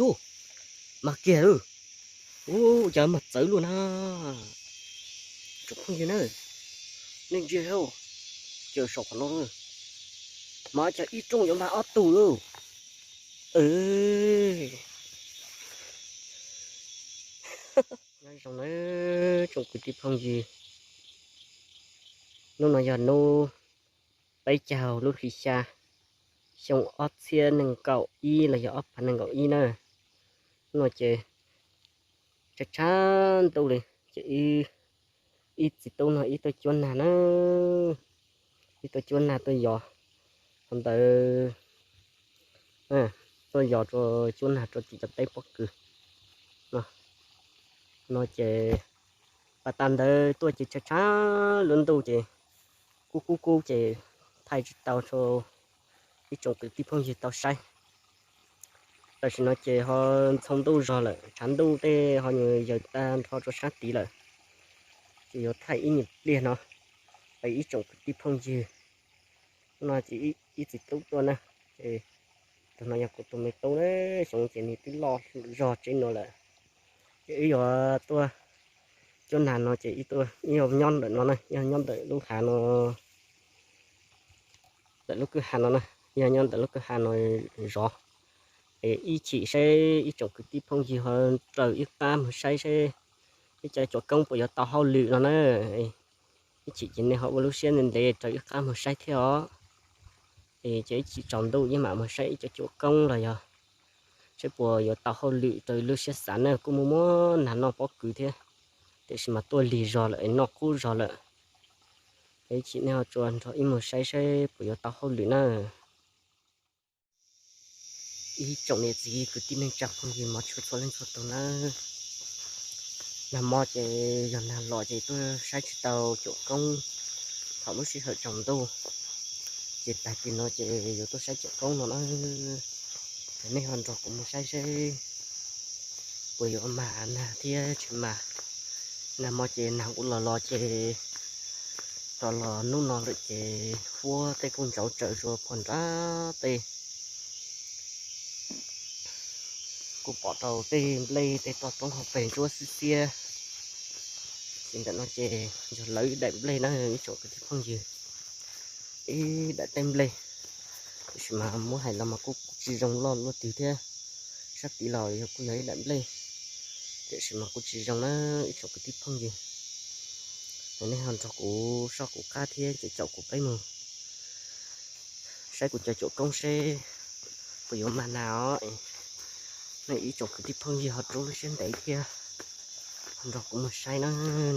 Ub, mas kiag lawm. Ub, cas mas txawv luaj na. Tsoom phooj ywg na, nej ntsia, ces saum qhov no, mas cas ib rooj yuav mag ob tug lauj. Nyob zoo na tsoom kwv tij phooj ywg, hnub no yog hnub peb caug lub hli xya, xyoo ob txhiab nees nkaum ib los yog ob phav nees nkaum ib na. Hnub no ces tshav tshav ntuj li ces ib txiv tub no ib tuaj cuab nag na, ib tuaj cuab nag tuaj yos, qhov ntawd tuaj yos rau cuab nag rau tim cov teb pob kws no. No ces pas tas ntawd tuaj ces tshav tshav lub ntuj ces kub kub kub ces thaij tsis tau rau ib tsoom kwv tij phooj ywg tau saib. Tam sim no ces ho ntxhoo ntuj zog lawm, tshav ntuj tej ho yws yawm tag nrho rau sab tid lawm, ces yuav thaij ib nyuag pliag no rau ib tsoom kwv tij phooj ywg. Hnub no ces ib txiv tub tuaj na, ces tus no yog kuv tus me tub na, xyov ces nws twb loj zog tsev no lawm. Ces wb yuav tuaj cuab nag no ces wb yuav nyob ntawm no na, yog nyob ntawm lub hav no, ntawm lub kwj ha no na, yog nyob ntawm lub kwj ha no zov. Es ib chim saib ib tsoom kwv tij phooj ywg ho raws ib qab mus saib saib ib co cuam koob puas yuav tau hauj lwm no na. Ib chim ces nej ho ua lub siab ntev ntev raws ib qab mus saib thiab os. Es ces ib chim tsaus ntuj yeej mam mus saib ib co cuam koob los yog saib puas yuav tau hauj lwm raws lub siab xav na, kuj muaj muab nag noj pob kws thiab, tiam sis mas tuaj lig zog lawm es noj qub zog lawm. Es ib chim nej ho tsuas nrog ib mus saib saib puas yuav tau hauj lwm na. Ib tsoom niam txiv kwv tij neej tsa phooj ywg mog tshua txhua leej txhua tus nawb. Nag hmo ces yog nag los ces tuaj saib tsis tau cuam koob thaum lub sij hawm tsaus ntuj, ces tag kis no ces yuav tuaj saib cuam koob no na. Nej ho nrog kuv mus saib seb puas yuav mag nag thiab tsis mag. Nag hmo ces nag ua los los ces rov los hnub no lawm ces huab tej kuj ntsauv tsaws zuas puag nrad tej. Kuj pom rau tej nplej tej toj roob hauv pes ntsuab xiab xiab. Ces ntawm no ces yog lawv ib daim nplej na ib tsoom kwv tij phooj ywg, ib daim teb nplej. Tiam sis mas muab hais los mas kuj tsis zoo loj luaj twg thiab, sab tid los yog kuj yog ib daim nplej, tiam sis mas kuj tsis zoo na ib tsoom kwv tij phooj ywg. Nej ho nrog kuv soj kuv qab thiab ces caum kuv peb mus saib kuv cov cuam koob seb puas yuav mag nag os. Nej ib tsoom kwv tij phooj ywg ho rub lub siab ntev thiab, ho nrog kuv mus saib na.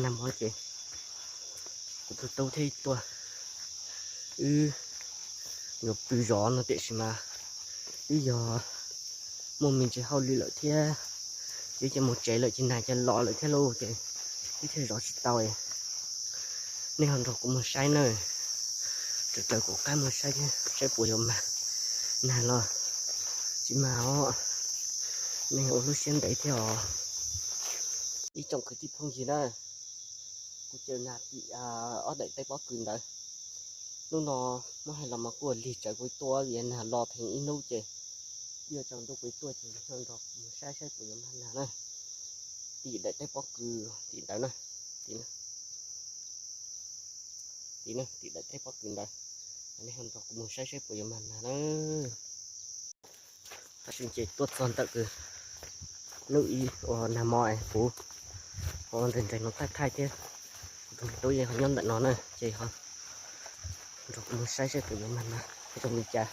Nag hmo ces kuv tus tub thiaj tuaj, wb yuav pw zov no tiam sis mas wb yog muaj me ntsis hauj lwm lawm thiab, ces mus tsev lawm ces nag ces los lawm thiab lauj ces wb thiaj zov tsis tau. Nej ho nrog kuv mus saib na, raws raws kuv qab mus saib thiab saib puas yuav mag nag los tsis mag os. Nej ua lub siab ntev thiab os. Ib tsoom kwv tij phooj ywg na, kuv caw nag tim ob daim teb pob kws ntawd. Hnub no muab hais los mas kuj lig tsawv kuv tuaj vim nag los theem ib hnub ces yuav tsaus ntuj kuv tuaj ces nrog mus saib saib puas yuav mag nag na. Tim daim teb pob kws tim ntawd na, tim na, tim daim teb pob kws ntawd. Nej ho nrog kuv mus saib saib puas yuav mag nag na. Tab sis ces tuaj txog ntawm kws hnub ib uas nag hmo es kuv ho nres nres no thaij thaij thiab, kuv tus me tub yeej ho nyob ntawm no na ces ho nrog kuv mus saib saib puas yuav mag nag zoo li cas.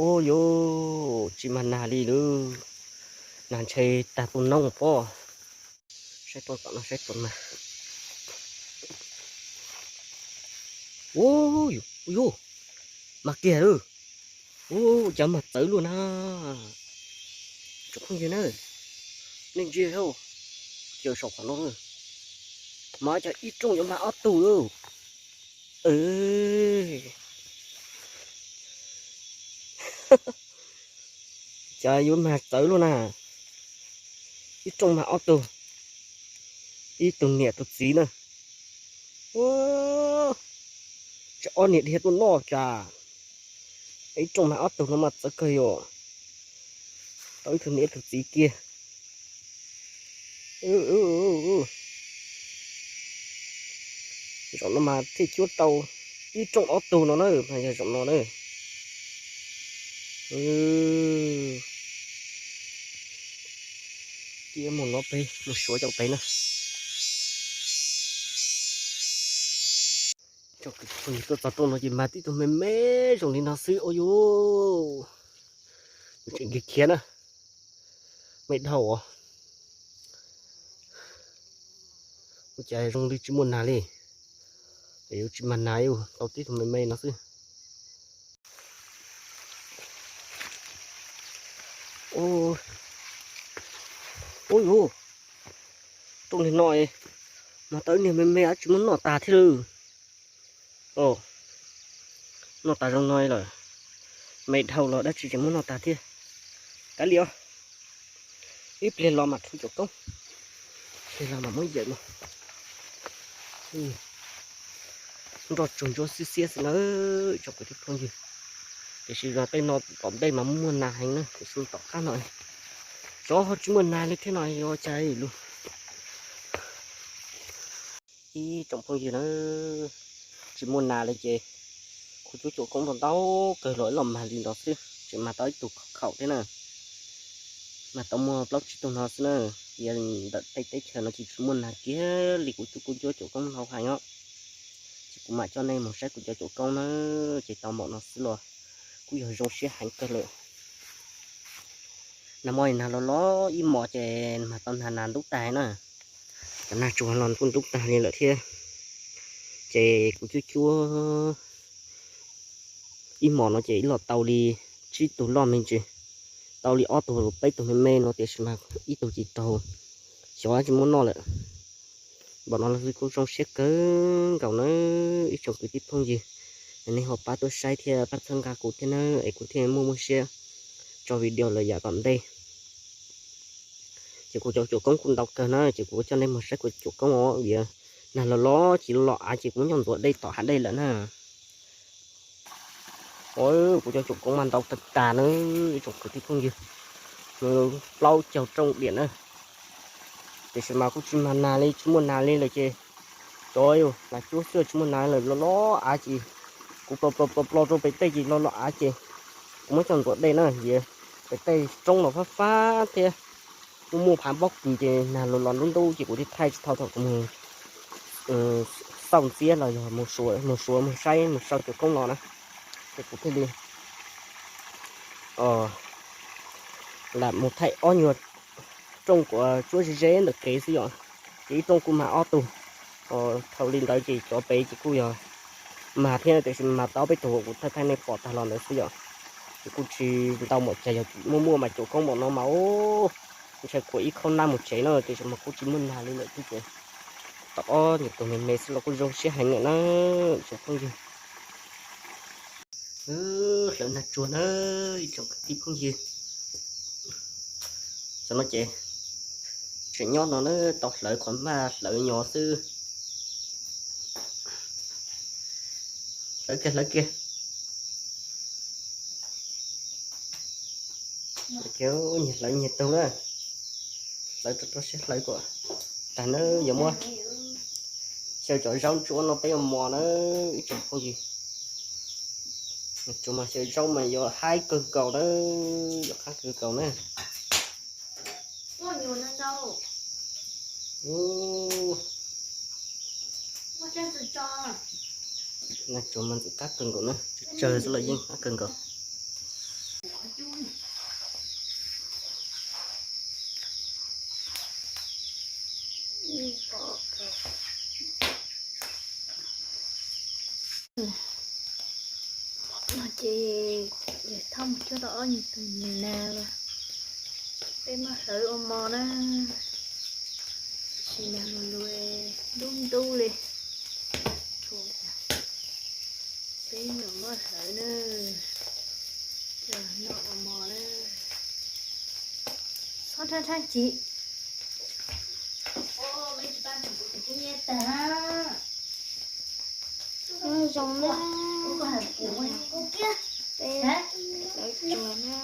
Ub yuv, tsis mag nag li lauj, nag ntshe tag tu noob pob. Saib tuaj tom no saib puas mag. Ub yuv, mag kiag lauj. Ub, cas mag txawv luaj na. Tsoom phooj ywg na, nej ntsia, ces saum qhov no, mas cas ib rooj yuav mag ob tug lauj. Cas yuav mag txawv luaj na. Ib rooj mag ob tug, ib tug niam tus txiv na. Ua, Tsam ob niag dhia tuaj noj cas. Ib rooj mas ob tug no mas txawv kawg yom. Tau ib tug niam ib tug txiv kiag. Zaum no mas thiaj cuab tau ib rooj ob tug no na, mas yog zaum no na. Cia mus no pem, mus suav cov pem na. Tuaj txog rooj no ces mag tib tug me me zoo li no xwb, ua yuv, tseem khiav khiav na, me dhau os. Ua cas zoo li tsis muaj nas li, yuav tsis mag nas, yuav tau tib tug me me no xwb. Ua yuv, rooj li no mas tau ib niag me me tsis muab noj tas thiab lawm. Noj tas zoo no lawm, me dhau los dab tsi tseem muab noj tas thiab. Kav liam os, ib pliag los mam rhu cuam koob, ib pliag los mam muab yawm mus. Nroj tsuag ntsuab xiab xiab xwb na, tsoom kwv tij phooj ywg. Tiam sis los tej no tom ntej mas muaj nas heev na, tiam sis tom qab no xyov ho tsis muaj nas li thiab no yuav ua cas lus. Ib tsoom phooj ywg na, tsis muaj nas li ces kuv cuab cuam koob ntau ntau kawg los ib los mag li no xwb, tseem mag tau ib tug khaum thiab na. Mag tau muaj plaub tsib tug no xwb na. Tias ntawm tej teb chaws no ces tsis muaj nas kiag li, kuv cuab kuv cuab cuam koob ntau heev os. Ces kuv mam coj nej mus saib kuv cov cuam koob na, ces tau npaum no xwb los kuj yog zoo siab heev kawg lawm. Nag hmo nag los los ib hmos ces mag tau nag nas ntub tag na. Cov nag tsuag los ntub ntub tag li lawm thiab. Ces kuv cuab cuab ib hmos no ces ib los tau li tsib tug loj me ntsis, tau li ob tug peb tug me me no tiam sis mas ib tug tsis raug, xyov tsis muab noj lawm. Npaum no los kuj zoo siab kawg nkaus na ib tsoom kwv tij phooj ywg, nej ho pab tuaj saib thiab pab txhawb nqa kuv thiab na, es kuv thiaj muaj muaj siab tso video lawm yav tom ntej. Ces kuv cov cuam koob kuj ntau kawg na, ces kuv coj nej mus saib kuv cuam koob os, vim nag los los ces los av ces kuv muab coj ntxuav dej tom hav dej lawm na. Kuv cov cuam koob mas ntau tag tag na ib tsoom kwv tij phooj ywg, plaub caug rooj diam na. Tiam sis mas kuj tsis mag nas li, tsis muaj nas li lawm ces cov yus nas cuab xwb tsis muaj nas lawm, los los av ces kuv plo plo plo plo rau pem tej ces los los av ces kuv muab coj ntxuav dej na, vim pem tej roob los fab fab thiab muaj muaj phav pob kws ces nag los los ntub ntub ces kuv thiaj thaij tsis tau thaum kuv mus xauj ntxiab los yog mus suav mus saib mus sau cuam koob los na, ces kuv thiaj li lam mus thaij ob nyuag rooj kuv cuab ze ze ntawm kev xwb yom. Ces ib rooj kuj mag ob tug, thaum li ntawd ces cov pem ces kuj yog mag thiab tiam sis mag tau peb tug kuv thaij thaij nej pom tag los ntawd xwb yom. Ces kuj tsis ntau npaum, cas yog muaj muaj mas cuam koob npaum no mas ntshai khuam ib khob nab mus tsev na, tiam sis mas kuj tsis muaj nag li lawm thiab ces tau ob nyuag tus me me xwb los kuj zoo siab heev lawm na tsoom phooj ywg. Hlawv nag tsuag na ib tsoom kwv tij phooj ywg. Tam no ces tseem nyob no na, tau hlawv qhov npaj hlawv nyo xwb. Hlawv kiag hlawv kiag. Nyias hlawv nyias tug na. Hlawv rau rau siab hlawv kom tag na, yuav muab xyaw cov zaub ntsuab no peb yuav mos na ib tsoom phooj ywg. Tsuas mas xyaw zaub mas yuav haib kawg nkaus na, yuav qab kawg nkaus na. Nag tsuag mas ntxim qab kawg nkaus na, tsawg xwb los yeej qab kawg nkaus. No ces yawg thauj mus cuab tau ob nyuag tus nag los peb muab hlawv ua mov na. Tab sis nag lus lus ntub ntub li, peb yuav muab hlawv na, coj noj ua mov na. Txhob rhab rhab ntsis. Tag. Nyob zoo na, peb lawv tsuag na.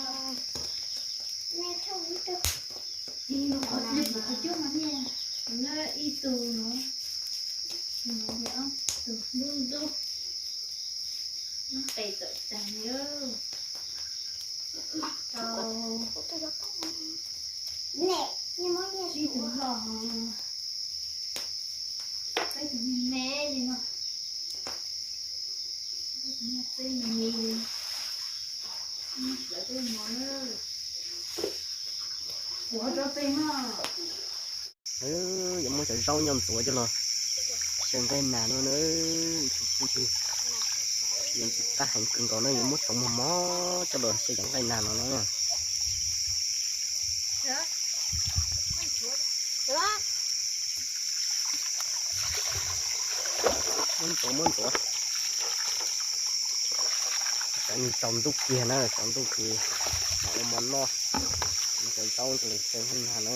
Ib tug no, ib tug ntub ntub, qe tawm tag li. Tau ib tug loj, peb tug me me li no, peb tug me me li, sawv peb mov na. Kuv rau peb mog. Yuav muab cov zaub nyob ntxuav coj los xyaw nqaij nag no na, ib tsoom phooj ywg. Yeej tsis qab heev kawg nkaus na, yuav muab tsoov mos mos coj los xyaw cov nqaij nag no na. Muab ntxuav, muab ntxuav. Tsaus ntuj kiag na, tsaus ntuj kiag mam ua mov noj. Muab cov zaub coj los xyaw nqaij nag na.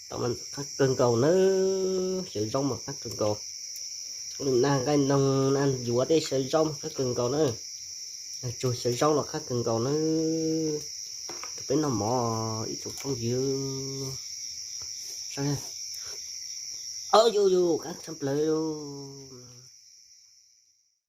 Tau mas qab kawg nkaus nawb, xyaw zaub mas qab kawg nkaus. Nag nqaij noog, nag yuav tej xyaw zaub mas qab kawg nkaus na. Nag tsuag xyaw zaub los qab kawg nkaus nawb. Rau peb noj mov ib tsoom phooj ywg. Saib, yus yus qab tshaj plaws lauj.